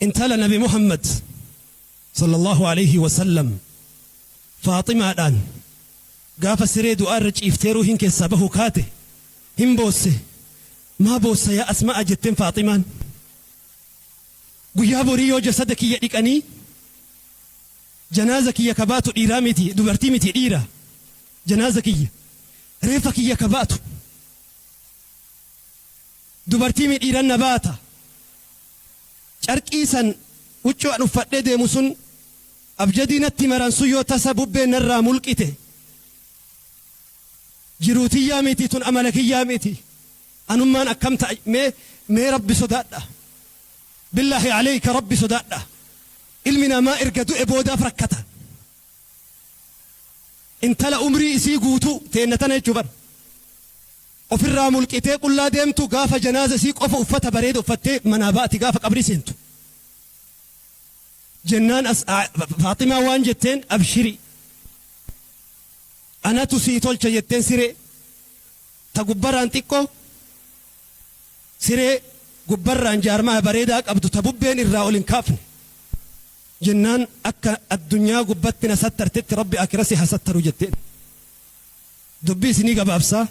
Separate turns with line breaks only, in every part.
Intala Nabi Muhammad sallallahu alayhi wasallam Faaximaadhaan gaafa siree du'aa irra ciiftee ruuhiin keessaa bahu kaate hin boosse. Maa boossa yaa Asma'a jetteen Faaximaan. Guyyaa borii yoo jasada kiyya dhiqanii janaaza kiyya ka baatu dhiiraa miti, dubartii miti, dhiira. Janaaza kiyya, reeffa kiyya ka baatu dubartii mi dhiiran na baata. Carqii san, huccuu an uffadhee deemu sun, abjadii natti maran sun yoo tasa bubbeen narraa mulqite, jiruu tiyyaa miti tun, amala kiyyaa miti, anummaan akkam ta'a? Mee mee Rabbi sodaadha. Billaahi aleyka, Rabbi sodaadha. Ilmi namaa erga du'e boodaaf rakkata. Intala umrii isii guutuu teenna tana jechuu bar ofirraa mulqitee qullaa deemtu, gaafa janaaza isii qofa uffata bareeda uffattee manaa baati gaafa qabrii seentu. Jennaan as Faaximaa waan jetteen, abshiri, anatu sii tolcha jetteen. Siree ta gubbarraan xiqqoo, siree gubbarraan jaarmaa bareedaa qabdu ta bubbeen irraa ol hin kaafne. Jennaan, akka addunyaa gubbatti na sattartetti Rabbi akira si haa sattaru jetteen. Dubbii isinii gabaabsaa,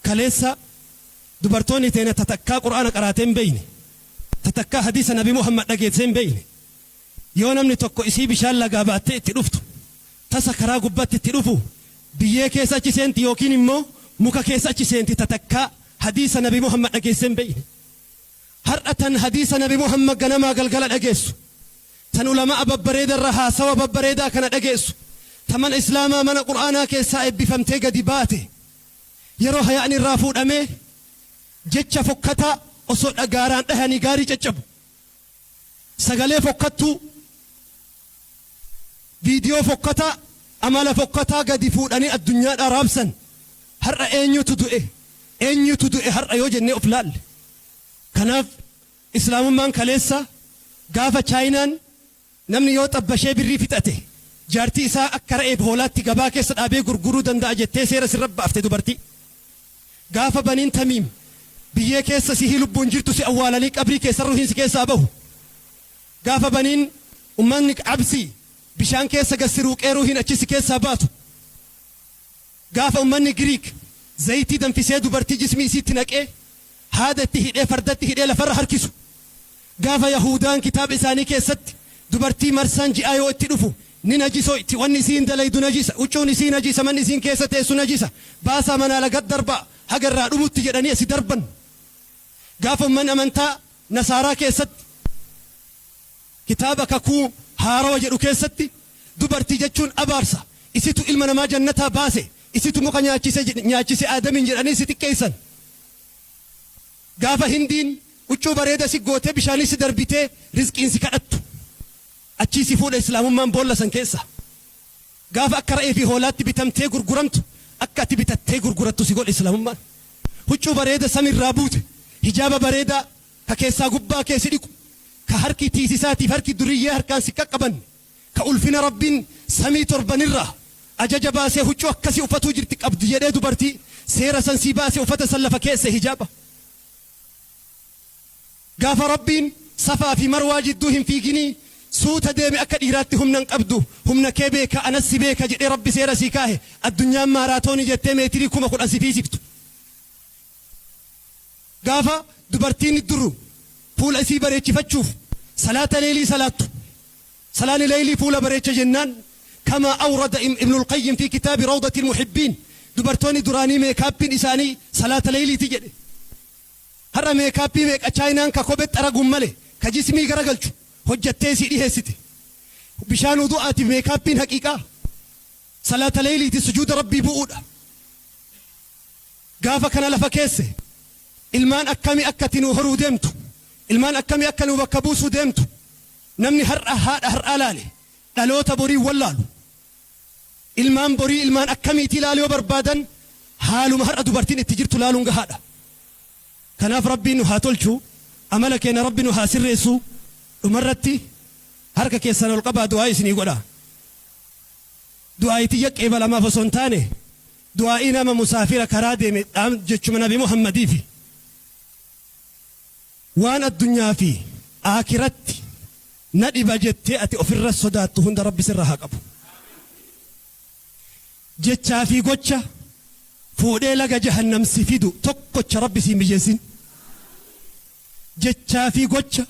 kaleessa dubartoonni teena ta takkaa Qur'aana qaraatee hin beeyne, ta takkaa hadiisa Nabi Muhammad dhageessee hin beeyne, yoo namni tokko isii bishaan lagaa baattee itti dhuftu, tasa karaa gubbatti itti dhufu, biyyee keessa achi seenti yookiin immoo muka keessa achi seenti, ta takkaa hadiisa Nabi Muhammad dhageessee hin beeyne. Har'a tan hadiisa Nabi Muhammad ganamaa galgala dhageessu, tan ulama'a babbareeda irra haasawa babbareedaa kana dhageessu, ta mana Islaamaa, mana Qur'aanaa keessaa eebbifamtee gadi baate, yeroo haya'ni irraa fuudhamee jecha fokkataa osoo dhagaaraan dhahanii gaarii caccabu, sagalee fokkattuu, viidiyoo fokkataa, amala fokkataa gadi fuudhanii addunyaadhaa raabsan, har'a eenyutu du'e, eenyutu du'e har'a yoo jennee of laalle? Kanaaf Islaamummaan kaleessa gaafa Chaayinaan namni yoo xabbashee birrii fixate jaartii isaa akka re'eef hoolaatti gabaa keessa dhaabee gurguruu danda'a jettee seera sirra baafte dubartii. Gaafa Baniin Tamiim biyyee keessa sihii lubbuun jirtu si awwaalanii qabrii keessa ruhiin si keessaa bahu. Gaafa Baniin ummanni Absii bishaan keessa gad si ruuqee ruhiin achi si keessaa baatu. Gaafa ummanni Giriik zayitii danfisee dubartii jismii isiitti naqee haada itti hidhee fardatti hidhee lafarra harkisu. Gaafa Yahuudaan kitaaba isaanii keessatti dubartii marsaan ji'aa yoo itti dhufu ni najisoyti, wanni isiin dalaydu najisa, huccuun isii najisa, manni isiin keessa teessu najisa, baasaa manaa lagat darbaa haga irraa dhumutti jedhanii asi darban. Gaafa ummanni amantaa Nasaaraa keessatti kitaaba Kakuu Haarawa jedhu keessatti dubartii jechuun abaarsa, isitu ilma namaa jannataa baase, isitu muka nyaachise nyaachise Aadamiin jedhanii si xiqqeessan. Gaafa Hindiin huccuu bareeda si gootee bishaanii si darbitee rizqiin si kadhattu, achii si fuudha Islaamummaan boolla san keessa. Gaafa akka re'ee fi hoolaatti bitamtee gurguramtu, akka ati bitattee gurgurattu si godhe Islaamummaan. Huccuu bareeda samiirraa buute, hijaaba bareedaa ka keessaa gubbaa kee si dhiqu, ka harki tiisisaatiif harki duriyyee harkaan si qaqqabanne, ka ulfina Rabbiin samii torbanirraa ajaja baasee huccuu akkasii uffatuu jirti qabdi jedhee dubartii seera san sii baase, uffata san lafa keesse hijaaba. Gaafa Rabbiin Safaa fi Marwaa jidduu hin fiiginii, suuta deemi, akka dhiiraatti humna hin qabdu, humna kee beeka, anas si beeka jedhee Rabbi seera sii kaahe, addunyaan maaraatoonii jettee meetirii 10,000 si fiisiftu. Gaafa dubartiin duru fuula isii bareechifachuuf salaata leeylii salaattu, salaanni leeylii fuula bareecha jennaan, kamaa awrada Ibnul Qayyim fi kitaabi Rawdatil Muhibbiin, dubartoonni duraanii meekaappiin isaanii salaata leeyliiti jedhe. Har'a meekaappii meeqa Chaayinaan ka kophee xaraguun male ka jismii garagalchu hojjattee isii dhiheessite? Bishaan wudu'aatiif meekaappiin haqiiqaa salaata leeyliiti, sujuuda Rabbii bu'uudha. Gaafa kana lafa keesse, ilmaan akkamii akka ati nuu horuu deemtu, ilmaan akkamii akka nuu bakka buusuu deemtu? Namni har'a haadha har'aa laale dhaloota borii wallaalu. Ilmaan borii ilmaan akkamiitii ilaaluu yoo barbaadan, haaluma har'a dubartiin itti jirtu laaluun gahaadha. Kanaaf Rabbiin nu haa tolchu, amala keenya Rabbi nu haa sirreessu. Dhumarratti harka keessan ol qabaa du'aa isinii godha. Du'aa'ii tiyya qeebalamaaf osoo hin taane, du'aa'ii nama musaafira karaa deeme jechuma Nabi Muhammadiifi. Waan addunyaa fi aakiratti na dhiba jettee ati ofirra sodaattu hunda Rabbi sirraa haa qabu. Jechaa fi gocha fuudhee laga jahannam si fidu tokkocha Rabbi si hin mijeessin. Jechaa fi gocha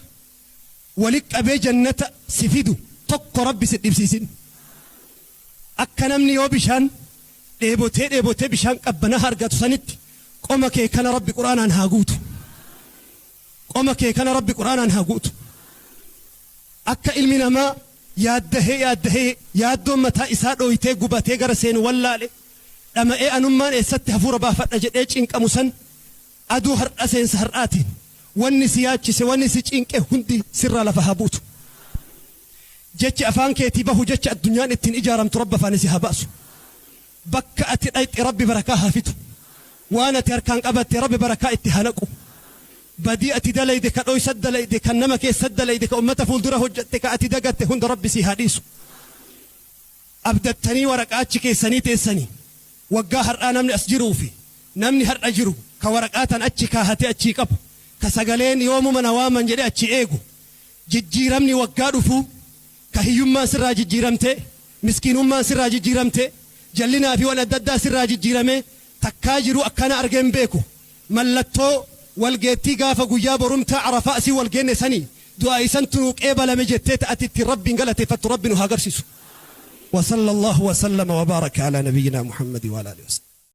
wali qabee jannata si fidu tokko Rabbi si dhibsiisin. Akka namni yoo bishaan dheebotee dheebotee bishaan qabbanaa argatu sanitti qoma kee kana Rabbi Qur'aanaan haa guutu. Qoma kee kana Rabbi Qur'aanaan haa guutu. Akka ilmi namaa yaaddahee yaaddahee yaaddoon mataa isaa dhooytee gubatee gara seenu wallaale dhama'ee anummaan eessatti hafuura baafadha jedhee cinqamu san aduu har'a seensa har'aatiin wanni si yaachise wanni si cinqe hundi sirraa lafa haa buutu. Jechi afaan keetii bahu jecha addunyaan ittiin ijaaramtu Rabbi afaanii si haa baasu. Bakka ati dhayxe Rabbi barakaa haa fidu. Waan ati harkaan qabatte Rabbi barakaa itti haa naqu. Badii ati dalayde ka dhoysa dalayde kan nama keessa dalayde ka ummata fuuldura hojjatte ka ati dagatte hunda Rabbi sii haa dhiisu. Abdattanii waraqaa achi keessanii teessanii waggaa har'aa namni as jiruu fi namni har'a jiru ka waraqaa tan achi kaahatee achii qabu ka sagaleen yoomuma na waaman jedhee achi eegu jijjiiramni waggaa dhufuu ka hiyyummaan sirraa jijjiiramtee miskiinummaan sirraa jijjiiramtee jallinaa fi waan adda addaa sirraa jijjiiramee takkaa jiru akkana argee hin beeku mallattoo walgeettii gaafa guyyaa borumtaa Arafaa asii walgeenne sanii du'aa isantu nuu qeebalame jettee ta'ati ittiin Rabbiin galateeffattu Rabbi nu haa agarsiisu. وصلى الله وسلم وبارك على نبينا محمد وعلى آله وصحبه.